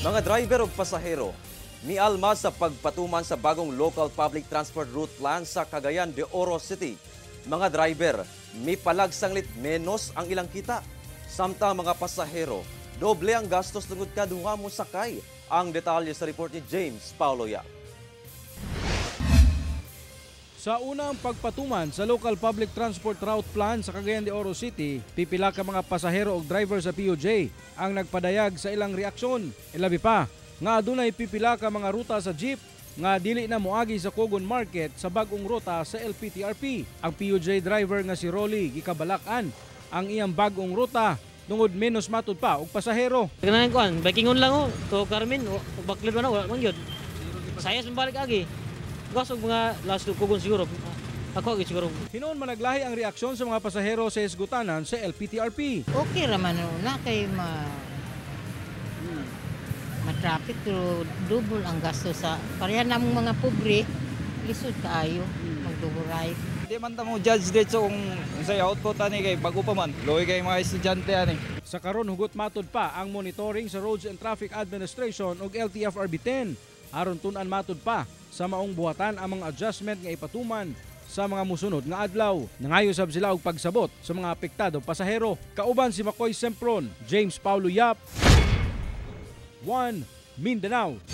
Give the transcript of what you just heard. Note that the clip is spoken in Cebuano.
Mga driver ug pasahero, mialma sa pagpatuman sa bagong local public transport route plan sa Cagayan de Oro City. Mga driver, mipalag sanglit menos ang ilang kita. Samtang mga pasahero, doble ang gastos tungod kaduha mo sakay. Ang detalye sa report ni James Paulo Yap. Sa unang pagpatuman sa local public transport route plan sa Cagayan de Oro City, pipila ka mga pasahero ug driver sa PUJ ang nagpadayag sa ilang reaksyon. Ilabi pa nga adunay pipila ka mga ruta sa jeep nga dili na moagi sa Cogon Market sa bag-ong ruta sa LPTRP. Ang PUJ driver nga si Rolly, gikabalak-an ang iyang bag-ong ruta tungod menos matud pa og pasahero. Kanahan kuan, bikingon lang oh, to Carmen, o Baklid man, wala man gyud. Sayas man balik agi. Gawas og mga last kugon siguro. Ako gyud siguro. Hinuon managlahi ang reaksyon sa mga pasahero sa hisgutanan sa LPTRP. Okay raman na kay ma ma-traffic pero double ang gasto sa pareha namong mga pobre, lisod kaayo mag double ride. Di man ta mo judge dito kung unsay output ani kay bago pa man. Luoy kay mga estudyante ani. Sa karon, hugot matud pa ang monitoring sa Roads and Traffic Administration ug LTFRB 10 aron tun-an matud pa sa maong buhatan ang mga adjustment nga ipatuman sa mga musunod nga adlaw. Nangayo sab sila og pagsabot sa mga apektadong pasahero. Kauban si Makoy Sempron, James Paulo Yap, 1 Mindanao.